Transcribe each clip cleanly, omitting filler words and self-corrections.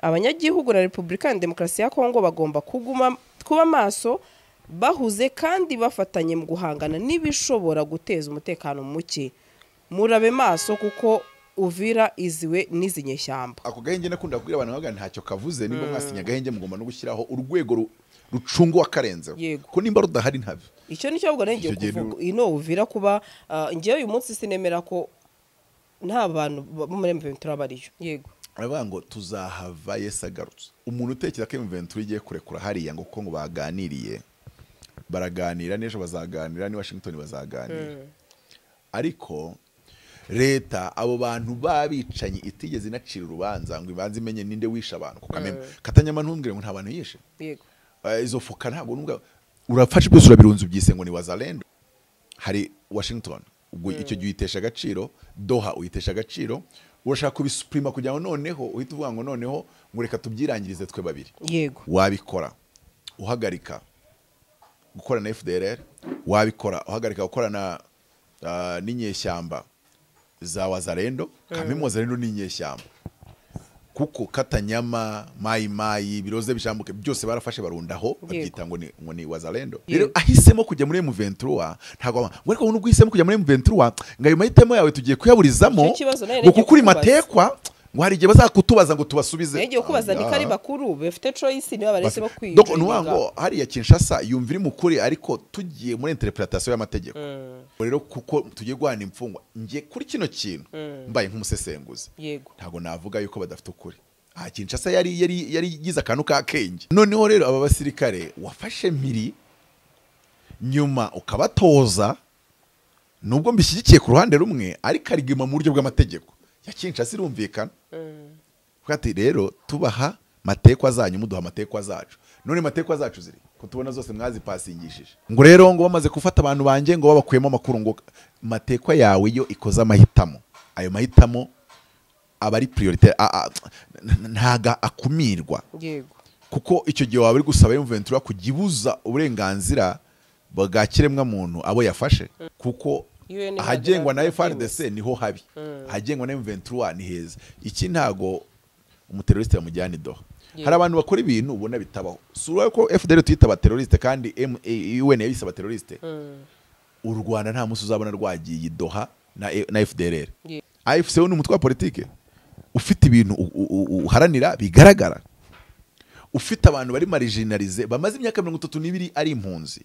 Abanyagihugu na Repubulika ya Demokarasi ya Kongo bagomba kuguma kuba maso, bahuze kandi bafatanye mu guhangana n'ibishobora guteza umutekano muke. Murabe maso kuko Uvira iziwe n'izi nyeshyamba. Ako gahenge nakunda kubwira abantu bavuga ntacyo kavuze, nimba mwasinya agahenge mugomba no gushyiraho urwego rucunga wakarenzeho, ko nimba rudahari ntabyo. Icyo nicyo ahubwo ngiye kuvuga, ino Uvira kuba ngewe uyu munsi sinemera ko nta bantu bo muri M23 bariyo. Yego, aravuga ngo tuzahava Yesu agarutse. Umuntu utekereza ko M23 igiye kurekura hariya ngo kuko ngo baganiriye, baraganira n'ejo bazaganira, ni Washington bazaganira, ariko leta abo bantu babicanyi itigeze inacira urubanza ngo ibanze imenye ninde wishe abantu, kuko Katanyama ntumbwire ngo nta bantu yishe. Yego, izo foka ntabwo nubwo urafashe byose urabirunze ubyise ngo ni Wazalendo. Hari Washington ubwo icyo gihe uyitesha agaciro, Doha uyitesha agaciro, urashaka kubisuprima kugira ngo noneho uhite uvuga ngo noneho ngo reka tubyirangirize twe babiri. Yego, wabikora uhagarika gukora na FDLR, wabikora uhagarika gukorana n'inyeshyamba za Wazalendo. Kamwe Wazalendo ni inyeshyamba kuko Katanyama, Mai Mai, biroze bishambuke byose barafashe barundaho babyita ngo ni Wazalendo. Rero ahisemo kujya muri M23, ntago ngo ariko nubwo uhisemo kujya muri M23 ngo ayo mahitemo yawe tugiye kuyaburizamo, ngo kuko uri matekwa ngo hari igihe bazakutubaza ngo tubasubize. Ngiye kubaza ni kari bakuru bafite choice niba barese bo kwiga. Donc nuwango hariya Kinshasa yumvira mukuri, ariko tugiye muri interpretation y'amategeko. Rero kuko tugiye guhana imfungwa, ngiye kuri kino kintu mbaye nk'umusesenguzi, ntago navuga yuko badafite ukuri. Kinshasa yari yigize akantu ka kenge. Noneho rero aba basirikare wafashe mpiri nyuma ukabatoza, nubwo mbishyigikiye ku ruhande rumwe ariko arigima mu buryo bw'amategeko ya Kinshasa irumvikana. Ati rero tubaha matekwa zanyu muduha amatekwa zacu. None matekwa zacu ziri ko tubona zose mwazipasingishije. Ngo rero ngo bamaze gufata abantu banje ngo babakuyemo amakuru, ngo matekwa yawe yo ikoza amahitamo, ayo mahitamo aba ari priorité, ntaga akumirwa. Yego, kuko icyo gihe waba uri gusaba M23 kugibuza uburenganzira bwa kiremwa muntu abo yafashe, kuko ahagengwa na FARDC niho habi, ahagengwa na M23 ni heza. Iki ntago umuteroriste yamujyana Doha. Hari abantu bakora ibintu ubona bitabaho. Sura ko FDL tuyita abateroriste kandi UN yabise abateroriste. U Rwanda nta munsi uzabona rwagiye Doha na FDLR. AFC ni umutwe wa politike ufite ibintu uharanira bigaragara, ufite abantu bari marginalize bamaze imyaka 32 ari impunzi.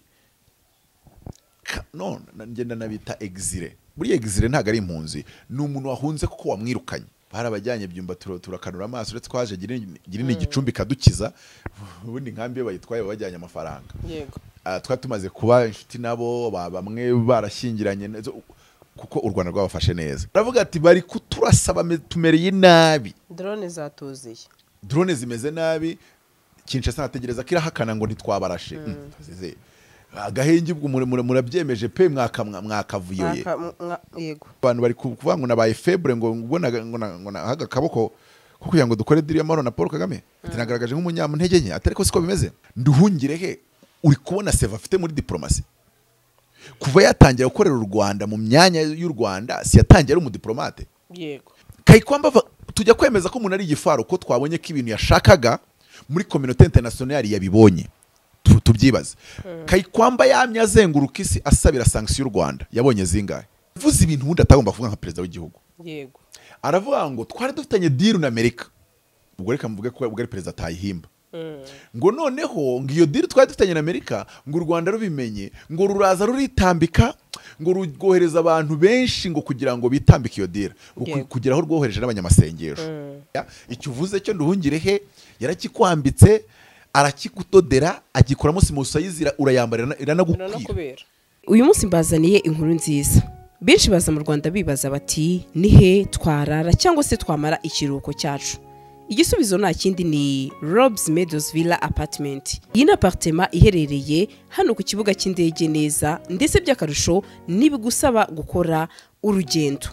No, ngenda nabita exile. Buri exile ntago ari impunzi, ni umuntu wahunze kuko wamwirukanye. Barabajyanye byumba turakanura amaso, uretse twaje girine igicumbi kadukiza, ubundi nkambi bayitwaye babajyanye amafaranga. Yego, twari tumaze kuba inshuti nabo, bamwe barashyingiranye kuko u Rwanda rwabafashe neza. Baravuga ati bari kuturasaba tumereye nabi, drone zatuziye, drone zimeze nabi. Kinshasa nategereza kirahakana ngo ntitwabarashe. Agahenge ubwo murabyemeje pe mwakavuyoye. Yego, abantu bari kuvuga ngo nabaye febre ngo ngo nahaga kaboko ko kugira ngo dukore deal y'amahoro na Paul Kagame, ati nagaragaje nk'umunyantege nke, atari ko siko bimeze. Nduhungire he uri kubona seva afite muri diplomasi kuva yatangira gukorera u Rwanda mu myanya y'u Rwanda, si yatangiye ari umudiplomate. Yego, Kayikwamba tujya kwemeza ko umuntu ari igifaro ko twabonye ko ibintu yashakaga muri communauté internationale yabibonye. Tubyibaze. Kayikwamba yamye azenguruka isi asabira sanction y'u Rwanda, yabonye zingahe? Vuze ibintu ubundi atagomba kuvuga nka perezida w'igihugu. Yego, aravuga ngo twari dufitanye deal na Amerika, ubwo reka mvuge ko ubwo ari perezida atayihimba. Ngo noneho ngo iyo deal twari dufitanye na Amerika ngo u Rwanda rubimenye ngo ruraza ruritambika, ngo rwohereza abantu benshi ngo kugira ngo bitambike iyo deal, kugira aho rwohereje n'abanyamasengesho. Icyo uvuze cyo Nduhungire he yarakikwambitse, arakikutodera, agikoramo simusayizi, urayambarira iranagukwira. Uyu munsi mbazaniye inkuru nziza. Benshi baza mu Rwanda bibaza bati nihe twarara cyangwa se twamara ikiruhuko cyacu. Igisubizo nta kindi ni Robs Meadows Villa Apartment. Iyi ni apartment iherereye hano ku kibuga cy'indege neza, ndetse by'akarusho nibigusaba gukora urugendo.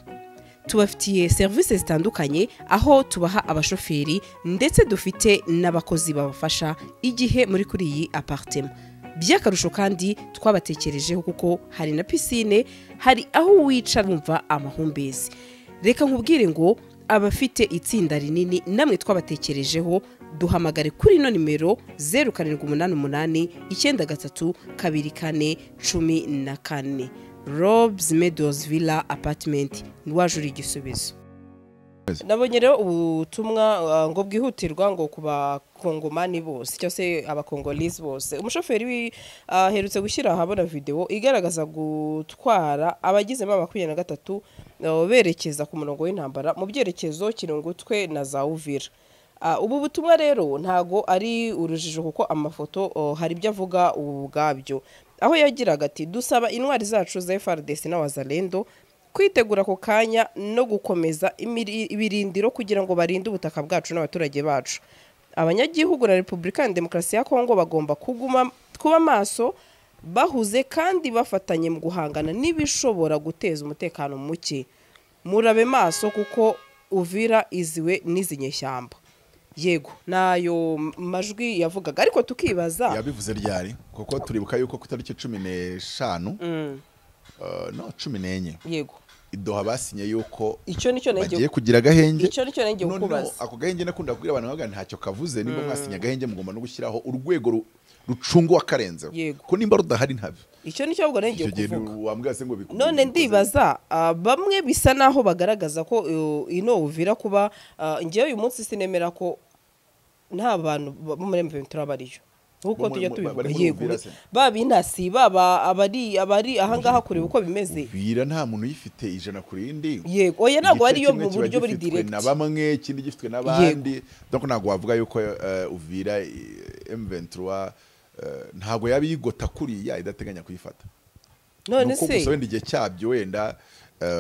Tubafitiye serivisi zitandukanye aho tubaha abashoferi ndetse dufite n'abakozi babafasha igihe muri kuri iyi apartment. By'akarusho kandi twabatekerejeho kuko hari na piscine, hari aho wicara wumva amahumbezi. Reka nkubwire ngo Abafite itsinda rinini namwe twabatekerejeho, duhamagare kuri ino nimero 0788 93 24 14. Robs Meadows Villa Apartment, niwajura igisubizo. Nabonye rero ubutumwa ngo bwihutirwa ngo kuba Kongomani bose cyangwa se abakongolese bose. Umushoferi aherutse gushyira ahabona video igaragaza gutwara abagizemo 23 berekeza ku murongo w'intambara mu byerekezo Kirungutwe na za Uvira. Ubu butumwa rero ntago ari urujijo kuko amafoto hari ibyo avuga ubwabyo, aho yagiraga ati dusaba intwari zacu za FARDC na Wazalendo kwitegura ako kanya no gukomeza ibirindiro kugira ngo barinde ubutaka bwacu n'abaturage bacu. Abanyagihugu na Repubulika ya Demokarasi ya Kongo bagomba kuguma kuba maso bahuze kandi bafatanye mu guhangana n'ibishobora guteza umutekano muke. Murabe maso kuko Uvira iziwe n'izi nyeshyamba. Yego, nayo majwi yavugaga, ariko tukibaza yabivuze ryari, kuko turibuka yuko ku tariki 15 no 14 yego idoha basinye yuko icyo nicyo nenge bagiye kugira gahenge, icyo nicyo nenge kukubaza. Ako gahenge nakunda kubwira abantu baga ntacyo kavuze, nimba mwasinye gahenge mugomba no gushyiraho urwego rucungwa karenze, ko nimba rudahari ntabe icyo nicyo ahubwo nenge kuvuga. Wambwira se ngo none ndibaza bamwe bisa naho bagaragaza ko ino Uvira kuba ngiye uyu munsi sinemera ko nta bantu bo muri M23 bariyo, nkuko tujya tubivuga. Yego, babintasi baba abari ahangaha kureba uko bimeze. Uvira nta muntu uyifite 100 ku rindi. Yego, oya ntabwo ari yo mu buryo buri direct na bamwe, ikindi gifitwe n'abandi. Donc ntabwo wavuga yuko Uvira M23 ntabwo yabigota kuriya idateganya kuyifata. None se gusa wenda igihe cyabyo wenda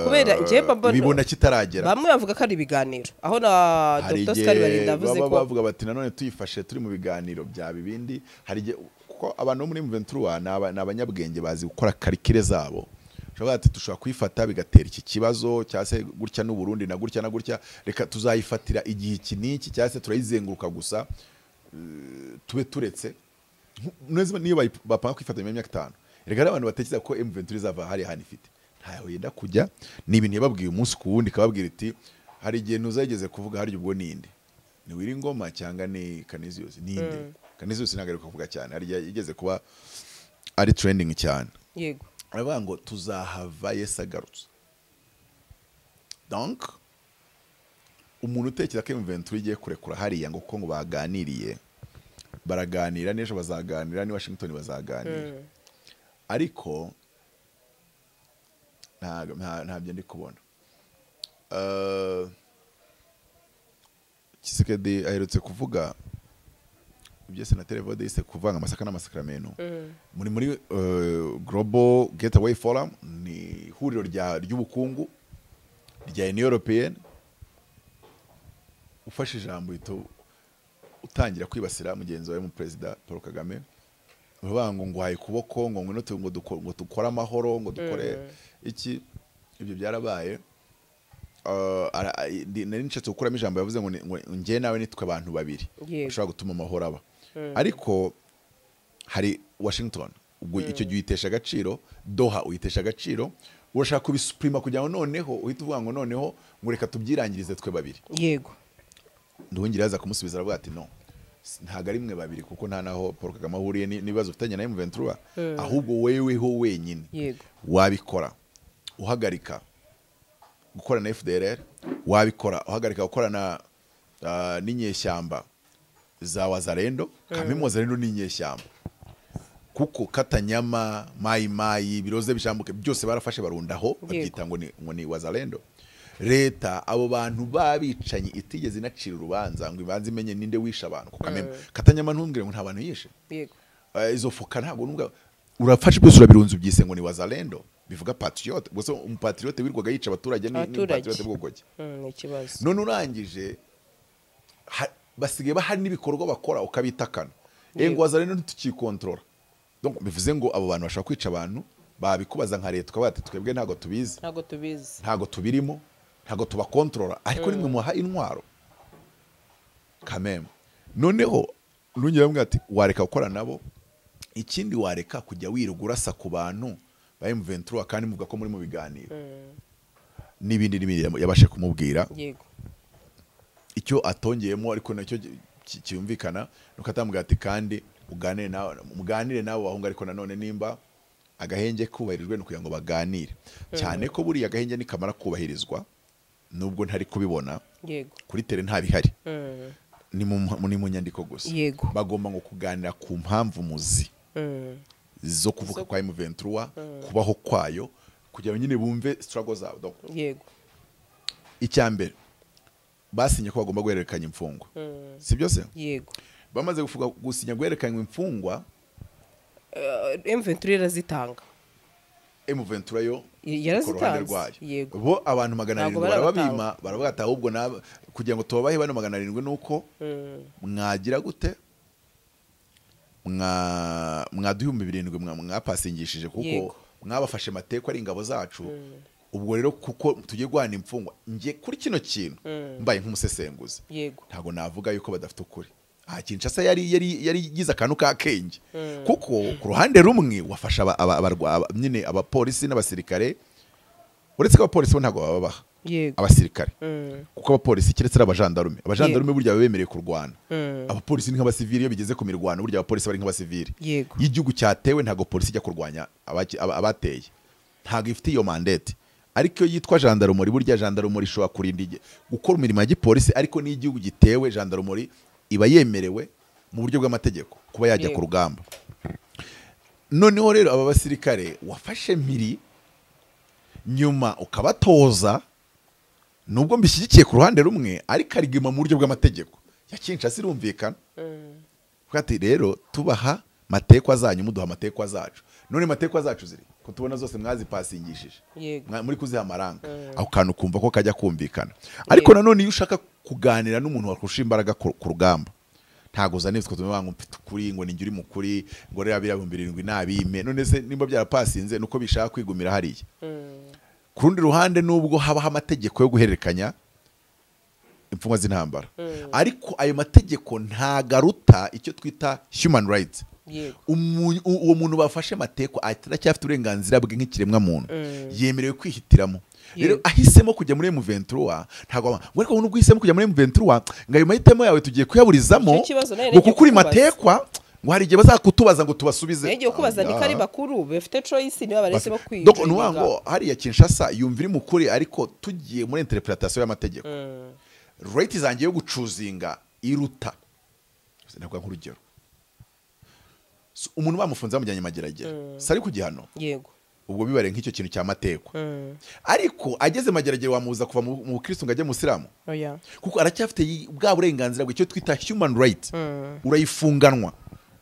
kubera ngiye bibona kitaragera. Bamwe bavuga ko ari ibiganiro, aho na Dr. Oscar Barinda avuze ko bavuga bati nanone tuyifashe turi mu biganiro bya bibindi. Hari kuko abantu muri M23 ni abanyabwenge bazi gukora karikire zabo, ushobora ati tushobora kuyifata bigatera iki kibazo cyangwa se gutya n'u Burundi na gutya na gutya, reka tuzayifatira igihe iki n'iki cyangwa se turayizenguruka gusa tube turetse. Niyo bapanga kwifata mu myaka 5, reka abantu batekereza ko M23 izava hari hano ifite ntaho yenda kujya. Ni ibintu yababwiye umunsi ku wundi, kababwira iti hari igihe ntuzageze kuvuga hari ubwo ninde ni Wiringoma cyangwa ni Canisius, ninde Canisius nagaruka kuvuga cyane, hari igeze kuba ari trending cyane. Yego, aravuga ngo tuzahava Yesu agarutse. Donc umuntu utekereza ko M23 igiye kurekura hariya ngo kuko ngo baganiriye, baraganira n'ejo bazaganira ni Washington bazaganira, ariko ntabyo ndi kubona. Tshisekedi aherutse kuvuga ibyo Senateri Evode yise kuvanga amasaka n'amasakramento muri Global Gateway Forum, ni ihuriro ry'ubukungu rya Union Européenne. Ufashe ijambo ito utangira kwibasira mugenzi wawe mu President Paul Kagame, uravuga ngo ngwaye kuboko ngo ngwino ngo dukore amahoro ngo dukore iki, ibyo byarabaye. Nari nshatse gukuramo ijambo yavuze ngo njye nawe nitwe abantu babiri bashobora gutuma amahoro aba, ariko hari Washington ubwo icyo gihe uyitesha agaciro, Doha uyitesha agaciro, urashaka kubisuprima kugira ngo noneho uhite uvuga ngo noneho ngo reka tubyirangirize twe babiri. Yego, Nduhungira aza kumusubiza aravuga ati no, ntago ari mwe babiri kuko nta naho Paul Kagame ahuriye n'ibibazo ufitanye na M23, ahubwo weweho wenyine wabikora uhagarika gukora na FDLR, wabikora uhagarika gukora na n'inyeshyamba za Wazalendo. Kamwe Wazalendo ni inyeshyamba kuko Katanyama, Mai Mai, biroze bishambuke byose barafashe barundaho babyita ngo ni Wazalendo. Leta abo bantu babicanyi itigeze inacira urubanza ngo ibanze imenye ninde wisha abantu, kuko Katanyama ntumbwire ngo nta bantu yishe. Yego, izo foka ntabwo nubwo urafashe byose urabirunze ubyise ngo ni Wazalendo, bivuga patriote. Gusa umupatriote wirwaga yica abaturage ni patriote bw'ugoge. Ni ikibazo. None urangije basigaye bahari n'ibikorwa bakora ukabitakana. Ngo Wazalendo ntitukikontrola. Donc bivuze ngo abo bantu bashaka kwica abantu babikubaza nka leta ukabati twebwe ntago tubizi, ntago tubirimo, ntago tubakontrola, ariko nimwe muha intwaro kameme. Noneho nungera mbwa ati wareka gukora nabo, ikindi wareka kujya wirugura sa ku bantu ba M23 kandi muvuga ko muri mu biganiro n'ibindi n'ibindi yabashe kumubwira. Yego, Icyo atongeyemo ariko nacyo cyumvikana nuko atambwira ati kandi uganire nawe, muganire nawe bahunga, ariko nanone nimba agahenge kubahirijwe no kugira ngo baganire cyane ko buriya agahenge nikamara kubahirizwa nubwo ntari kubibona. Yego. Kuri tere nta bihari. Ni mu nyandiko gusa. Yego. Bagomba ngo kuganira ku mpamvu muzi zo kuvuka kwa M23, kubaho kwayo, kugira ngo nyine bumve struggle zabo. Yego. Icyambere basinye ko bagomba guhererekanya imfungwa. Sibyo se? Yego. Bamaze gusinya guhererekanya imfungwa, M23 yarazitanga. M23 yo yarazitanze. Yego. Bo abantu 700 barababima, baravuga ati ahubwo kugira ngo tubabahe bano 700 nuko mwagira gute mwaduha 7,000 mwapasingishije kuko mwabafashe mateko ari ingabo zacu. Ubwo rero kuko tugiye guhana imfungwa, nge kuri kino kintu mbaye nk'umusesenguzi ntago navuga yuko badafite ukuri. Kinshasa yari yigize akantu ka kenge, kuko ku ruhande rumwe wafasha nyine abapolisi n'abasirikare, uretse ko abapolisi bo ntago bababaha abasirikare, kuko abapolisi keretse abajandarume, abajandarume burya bemerewe kurwana, abapolisi ni nk'abasivili, iyo bigeze ku mirwano burya abapolisi bari nk'abasivili. Iyo igihugu cyatewe ntago polisi ijya kurwanya abateye, ntago ifite iyo mandate. Ariko iyo yitwa jandarumori, burya jandarumori ishobora kurinda gukora imirimo ya gipolisi, ariko n'igihugu gitewe jandarumori iba yemerewe mu buryo bw'amategeko kuba yajya ku rugamba. Noneho rero aba basirikare wafashe mpiri nyuma ukabatoza, nubwo mbishyigikiye ku ruhande rumwe ariko arigima mu buryo bw'amategeko ya Kinshasa irumvikana. Ati rero tubaha matekwa zanyu, muduha matekwa zacu. None matekwa zacu ziri ko tubona zose mwazipasingishije muri kuziha amaranga, aho kantu kumva ko kajya kumvikana. Ariko nanone iyo ushaka kuganira n'umuntu wakurusha imbaraga ku rugamba, ntago uzana ibitwo tumwe ngo mfite ukuri, ngo ninjye uri mukuri, ngo rero biriya 7,000 nabime. None se nimba byarapasinze nuko bishaka kwigumira hariya. Ku rundi ruhande nubwo habaho amategeko yo guhererekanya imfungwa z'intambara, ariko ayo mategeko ntagaruta icyo twita human rights. Uwo muntu bafashe mateko ataracyafite uburenganzira bwe nk'ikiremwa muntu, yemerewe kwihitiramo. Rero ahisemo kujya muri M23, ntago ngo ariko nubwo uhisemo kujya muri M23 ngo ayo mahitamo yawe tugiye kuyaburizamo, ngo kuko uri matekwa, ngo hari igihe bazakutubaza ngo tubasubize. Ngiye kubaza ni kari bakuru bafite choice niba barese bo kwiga. Donc nuwango hariya Kinshasa yumva iri mukuri, ariko tugiye muri interpretation y'amategeko, right zanjye yo gucuzinga iruta. Ntabwo nk'urugero, umuntu bamufunze bamujyanye mageragere, sari ku gihano. Yego. Ubwo bibare nk'icyo kintu cya matekwa. Ariko ageze mageragere wamuza kuva mu Kristo ngo ajye mu Isilamu. Oya. Kuko aracyafite bwa burenganzira bwe, icyo twita human right. Urayifunganwa,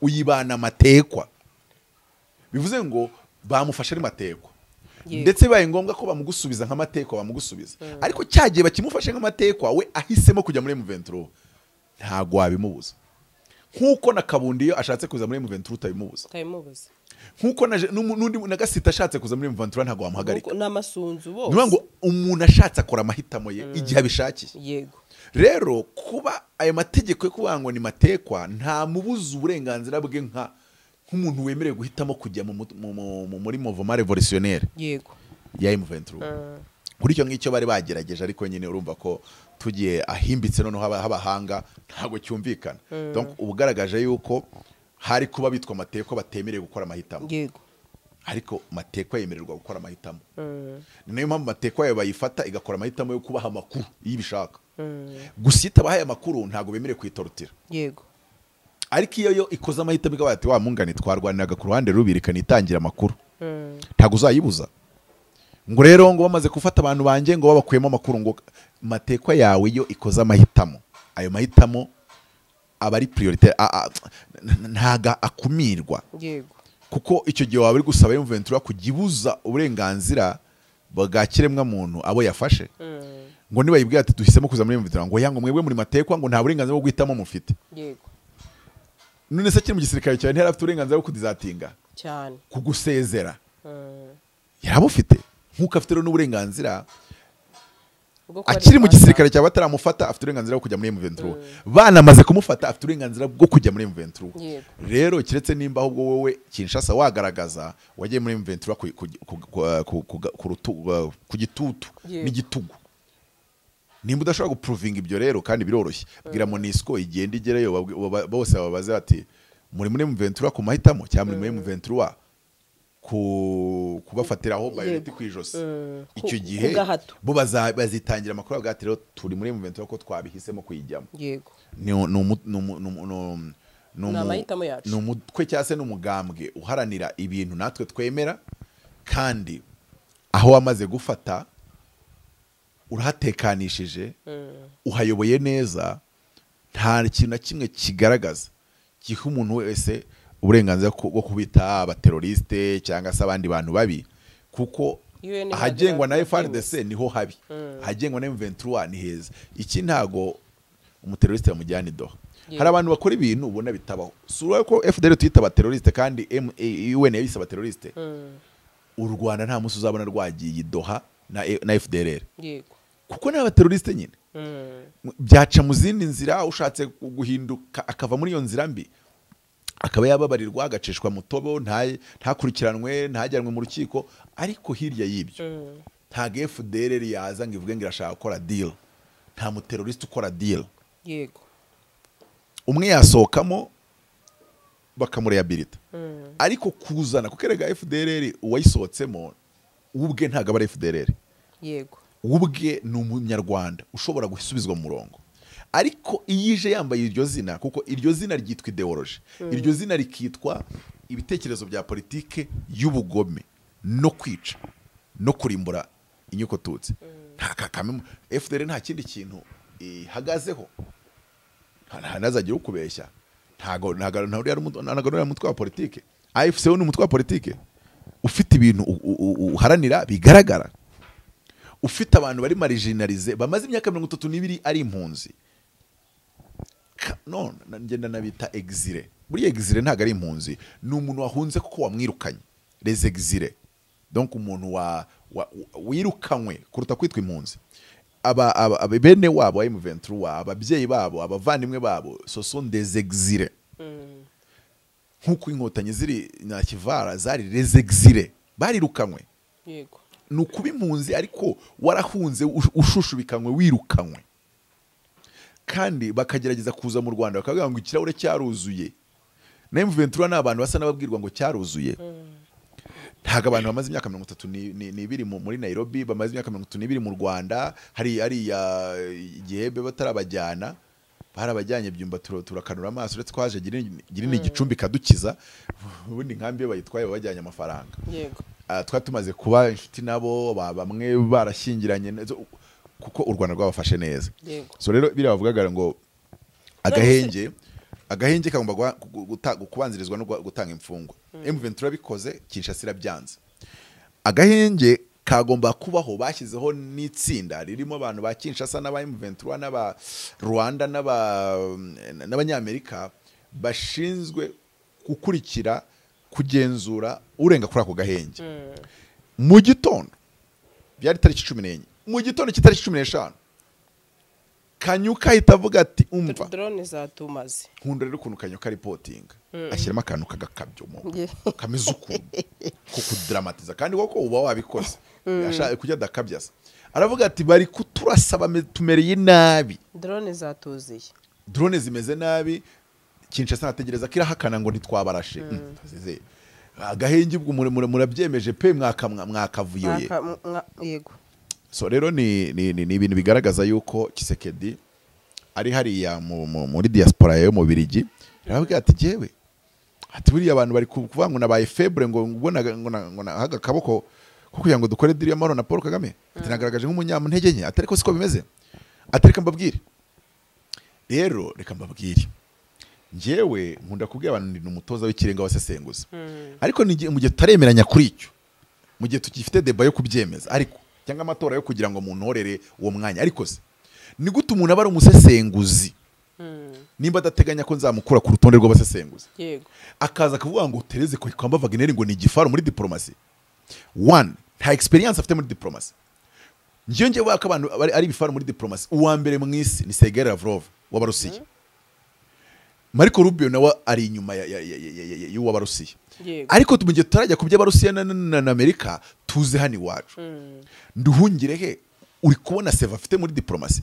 uyibana matekwa. Bivuze ngo bamufashe ari matekwa. Ndetse bibaye ngombwa ko bamugusubiza nk'amatekwa bamugusubiza. Ariko cyagiye bakimufashe nk'amatekwa, we ahisemo kujya muri M23, ntago wabimubuza. Nkuko na Kabundi iyo ashatse kuza muri M23 utabimubuza. Utabimubuza. Nkuko na nundi na Gasita ashatse kuza muri M23 ntago wamuhagarika. N'amasunzu bose. Niyo ngo umuntu ashatse akora amahitamo ye igihe abishakiye. Yego. Rero kuba ayo mategeko yo kuvuga ngo ni matekwa nta mubuza uburenganzira bwe nka nk'umuntu wemerewe guhitamo kujya muri mouvement révolutionnaire. Yego. Ya M23. Kuri icyo ngicyo bari bagerageje, ariko nyine urumva ko tugiye ahimbitse noneho habahanga ntago cyumvikana. Donc ubugaragaje yuko hari kuba bitwa mateko batemerewe gukora amahitamo. Yego. Ariko mateko yemererwa gukora amahitamo. Ni nayo mpamvu mateko yayo bayifata igakora amahitamo yo kubaha amakuru iyo ibishaka. Gusa itabahaye amakuru ntago bemerewe kuyitorotira. Yego. Ariko iyo yo ikoze amahitamo ikaba ati wa mungane twarwaniraga ku ruhande rubirikana itangira amakuru. Ntago uzayibuza. Ngo rero ngo bamaze gufata abantu banje ngo babakuyemo amakuru, ngo matekwa yawe yo ikoze amahitamo, ayo mahitamo aba ari priorité, ntaga akumirwa. Yego. Kuko icyo gihe waba uri gusaba M23 kugibuza uburenganzira bwa kiremwa muntu abo yafashe. Ngo niba yibwira ati duhisemo kuza muri M23, ngo yango mwebwe muri matekwa ngo nta burenganzira bwo guhitamo mufite. Yego. None se kiri mu gisirikare cyane ntiyari afite uburenganzira bwo kudizatinga cyane, kugusezera. Yarabufite. Nkuko afite rero n'uburenganzira akiri mu gisirikare cya bataramufata, afite uburenganzira bwo kujya muri M23. Banamaze kumufata afite uburenganzira bwo kujya muri M23. Rero kiretse nimba ahubwo wowe Kinshasa wagaragaza wagiye muri M23 ku gitutu n'igitugu. Nimba udashobora guprovinga ibyo rero, kandi biroroshye, bwira MONUSCO igenda igereyo, bose babaze bati muri M23 ku mahitamo cyangwa muri M23 kubafatiraho bayoneti ku ijosi. Icyo gihe bo bazitangira amakuru bavuga ati rero turi muri M23 ko twabihisemo kuyijyamo. Yego, ni umutwe cyangwa se n'umugambwe uharanira ibintu natwe twemera, kandi aho wamaze gufata urahatekanishije, uhayoboye neza, nta kintu na kimwe kigaragaza giha umuntu wese uburenganzira bwo kubita abateroriste cyangwa se abandi bantu babi, kuko ahagengwa na FARDC niho habi, ahagengwa na M23 ni heza. Iki ntago umuteroriste bamujyana i Doha. Hari abantu bakora ibintu ubona bitabaho. Sura ko FDL tuyita abateroriste kandi UN yabise abateroriste. U Rwanda nta munsi uzabona rwagiye i Doha na FDLR. Yego, kuko ni abateroriste nyine. Byaca mu zindi nzira, ushatse guhinduka akava muri iyo nzira mbi akaba yababarirwa, agacishwa mutobo, ntakurikiranwe, ntajyanwe mu rukiko. Ariko hirya y'ibyo ntago FDLR yaza ngo ivuge ngo irashaka gukora deal. Nta muteroriste ukora deal. Yego, umwe yasohokamo bakamurehabilita, ariko kuzana kuko erega FDLR uwayisohotsemo ubwe ntago aba ari FDLR. Yego, ubwe ni umunyarwanda ushobora gusubizwa mu murongo. Ariko iyo ije yambaye iryo zina, kuko iryo zina ryitwa ideology, iryo zina rikitwa ibitekerezo bya politike y'ubugome no kwica no kurimbura inyoko tutsi, nta kakame FDL nta kindi kintu ihagazeho, nta nazagira ukubeshya. Ntago ntago mutwe wa politike. AFC ni umutwe wa politike ufite ibintu uharanira bigaragara, ufite abantu bari marginalize bamaze imyaka 32 ari impunzi. No, ngenda nabita exile. Buri exile ntago ari impunzi, ni umuntu wahunze kuko wamwirukanye. Les exilés, donc umuntu wa wirukanywe kuruta kwitwa impunzi. Aba bene wabo M23, ababyeyi babo, abavandimwe babo, ce sont des exilés. Nkuko inkotanyi ziri na Kivara zari les exilés, barirukanywe. Yego, ni ukuba impunzi ariko warahunze, ushushubikanywe, wirukanywe. Kandi bakagerageza kuza mu Rwanda bakavuga ngo ikirahure cyaruzuye. Na M23 ni abantu basa n'ababwirwa ngo cyaruzuye. Ntago abantu bamaze imyaka 32 muri Nairobi, bamaze imyaka 32 mu Rwanda, hari ya igihebe batarabajyana, barabajyanye byumba turakanura amaso, uretse twaje girine igicumbi kadukiza, ubundi nkambi bayitwaye babajyanye amafaranga. Yego, twari tumaze kuba inshuti nabo, bamwe barashyingiranye kuko u Rwanda rwabafashe neza. So rero biriya bavugaga ngo agahenge kagomba kubanzirizwa no gutanga imfungwa. M23 bikoze, Kinshasa irabyanze. Agahenge kagomba kubaho, bashyizeho n'itsinda ririmo abantu ba Kinshasa n'aba M23 n'aba Rwanda n'abanyamerika bashinzwe gukurikira, kugenzura urenga kuri ako gahenge. Mu gitondo byari tariki 14, mu gitondo cy'itariki 15, Kanyuka ahita avuga ati umva drone zatumaze. Nkunda rero ukuntu Kanyuka reporting ashyiramo akantu kagakabyo mu kameze ukuntu ko kudramatiza, kandi koko uba wabikoze ashaka kujya adakabyaza. Aravuga ati bari kuturasa, tumereye nabi, drone zatuziye, drone zimeze nabi. Kinshasa nategereza kirahakana ngo ntitwabarashe. Agahenge ubwo murabyemeje pe, mwakavuyoye. Yego. So rero ni ibintu bigaragaza yuko Tshisekedi ari hariya muri diaspora yo mu Birigi. Aravuga ati jewe, ati buriya abantu bari kuvuga ngo nabaye febre, ngo ngo nahaga kaboko ko kugira ngo dukore deal y'amahoro na Paul Kagame, ati nagaragaje nk'umunyamuntege nke, atari ko siko bimeze. Ati reka mbabwire rero, reka mbabwire, njyewe nkunda kubwira abantu ni umutoza w'ikirenga wasesenguza, ariko mu gihe tutaremeranya kuri icyo, mu gihe tukifite débat yo kubyemeza, ariko cyangwa amatora yo kugira ngo muntorere uwo mwanya, ariko se ni gute umuntu aba ari umusesenguzi nimba adateganya ko nzamukura ku rutonde rw'abasesenguzi? Yego, akaza akavuga ngo Therese Kayikwamba Wagner ngo ni igifaru muri diplomasi. One, nta experience afite muri diplomasi. Njyewe ngiye ko abantu ari ibifaru muri diplomasi, uwa mbere mu isi ni Sergei Lavrov w'Abarusiya. Marco Rubio nawe ari inyuma y'uw'Abarusiya. Ariko mu gihe tutarajya ku by'Abarusiya na Amerika, tuze hano iwacu. Nduhungire he uri kubona seva afite muri diplomasi?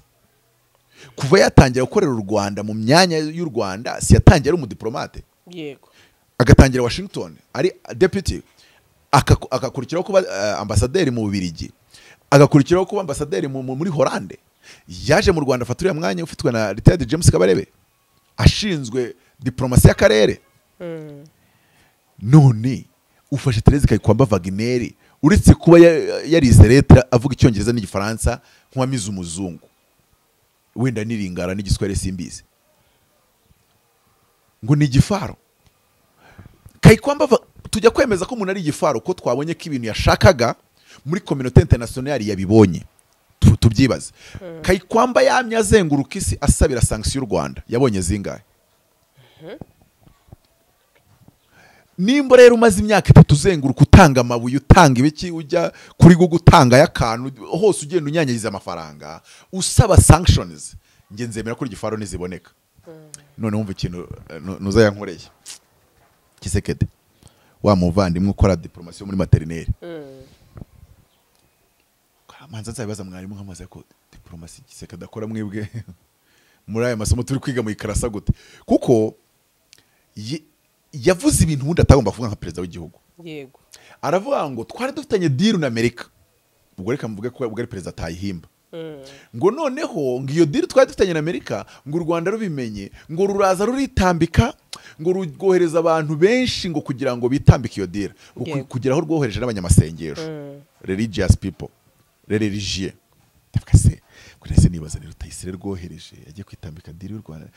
Kuva yatangira gukorera u Rwanda mu myanya y'u Rwanda, si yatangira ari umudiplomate? Yego. Agatangira Washington ari deputy, agakurikiraho kuba ambasaderi mu Bubiligi, agakurikiraho kuba ambasaderi muri Hollande. Yaje mu Rwanda afata uriya mwanya ufitwe na retired James Kabarebe, ashinzwe diplomasi y'akarere. None ufashe Therese Kayikwamba Wagner, uretse kuba yarize lettre avuga icyongereza n'igifaransa nk'uwamize umuzungu, wenda n'iringara n'igiswahili simbizi, ngo ni igifaro. Kayikwamba tujya kwemeza ko umuntu ari igifaro ko twabonye ko ibintu yashakaga muri communauté internationale yabibonye. Tubyibaze. Kayikwamba yamye azenguruka isi asabira sanction y'u Rwanda, yabonye zingahe? Nimba rero umaze imyaka 3 uzenguruka utanga amabuye, utanga ibiki, ujya kuri Google utanga y'akantu hose, ugenda unyanyagiza amafaranga usaba sanctions, nge nzemera ko igifaro niziboneka. None wumva ikintu nuza yankoreye Kisekedi wa muvandimwe ukora diplomasi muri maternelle. Manza nzabibaza mwarimu nkamaze ko diplomasi Kisekedi akora mwebwe muri aya masomo turi kwiga mu ikarasa gute? Kuko yavuze ibintu ubundi atagomba kuvuga nka perezida w'igihugu. Yego. Aravuga ngo twari dufitanye deal na Amerika. Ubwo reka mvuge ko ubwo ari perezida atayihimba. Ngo noneho ngo iyo deal twari dufitanye na Amerika, ngo u Rwanda rubimenye, ngo ruraza ruritambika, ngo rwohereza abantu benshi ngo kugira ngo bitambike iyo deal, kugira aho rwohereje n'abanyamasengesho. Religious people, religieux. Ndavuga se kuri ese nibaza ni Rutayisire rwohereje yagiye kwitambika deal y'u Rwanda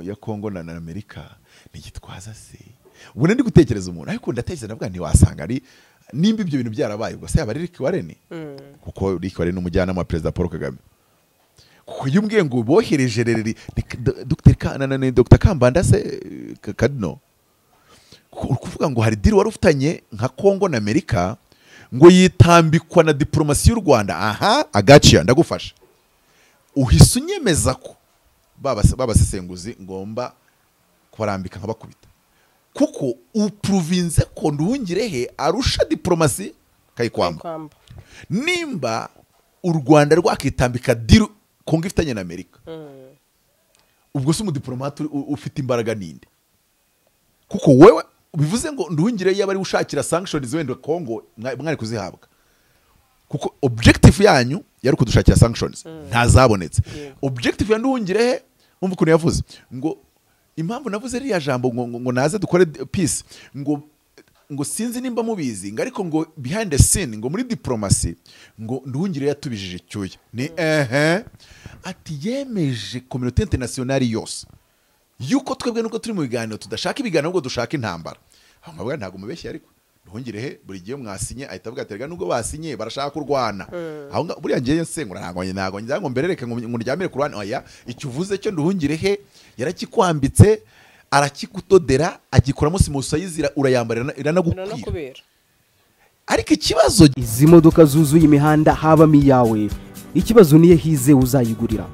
ya Kongo na Amerika, nigitwaza se? Ubu ndi gutekereza umuntu, ariko ndatekereza ndavuga nti wasanga ari nimba ibyo bintu byarabaye ubwo se yaba ari Rick Warren, kuko Rick Warren n'umujyanama wa Perezida Paul Kagame. Kuko iyo umbwiye ngo bohereje rereri Dr. Kambanda se Kadino, kuvuga ngo hari deal wari ufitanye nka Kongo na Amerika ngo yitambikwa na diplomasi y'u Rwanda, aha agaciya ndagufasha. Uhise unyemeza ko babasesenguzi ngomba kubarambika nkabakubita, kuko uprovinze ko Nduhungirehe arusha diplomasi Kayikwamba. Nimba u Rwanda rwakitambika deal Kongo ifitanye na Amerika, ubwo se umudiplomate ufite imbaraga ninde? Kuko wewe bivuze ngo Nduhungirehe yaba ari ushakira sanctions wenda Kongo mwari kuzihabwa, kuko objective yanyu yari kudushakira sanctions, ntazabonetse. Objective ya Nduhungirehe umva ukuntu yavuze ngo impamvu navuze ririya jambo ngo naze dukore peace, ngo sinzi nimba mubizi, ngo ariko ngo behind the scene, ngo muri diplomacy ngo Nduhungirehe yatubijije icyuya ni ati yemeje communauté internationale yose yuko twebwe nuko turi mu biganiro tudashaka ibiganiro ngo dushaka intambara. Aho mabwa ntago mubeshye, ariko Nduhungirehe buri gihe mwasinye ahita avuga ati rega nubwo basinye barashaka kurwana. Aho buriya ngiye nsengura ntago ngira ngo mberereke ngo ndyamire kurwana, oya icyo uvuze cyo Nduhungirehe yarakikwambitse arakikudodera agikuramo simusayizi urayambarira iranagukwira. Ariko ikibazo, izi modoka zuzuye imihanda habamo iyawe, ikibazo niye hize uzayigurira.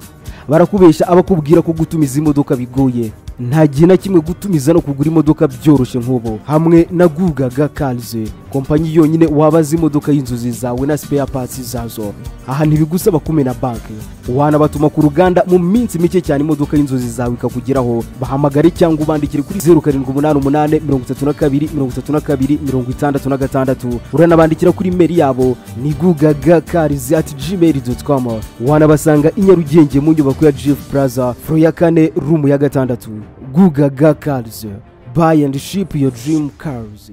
Barakubesha abakubwira ko gutumiza imodoka bigoye. Nta gihe na kimwe gutumiza no kugura imodoka byoroshye nk'ubu hamwe na Gugaga Cars, kompanyi yonyine wabaza imodoka y'inzozi zawe na spare parts zazo. Aha ntibigusaba kumena banki, wanabatuma ku ruganda mu minsi mike cyane imodoka y'inzozi zawe ikakugeraho. Bahamagare cyangwa ubandikire kuri 0788 32 32 66. Uranabandikira kuri email yabo ni gugagacars@gmail.com. Wanabasanga i Nyarugenge mu nyubako ya Jeff Plaza, floor ya 4, room ya 6. Gugaga Cars, buy and ship your dream cars.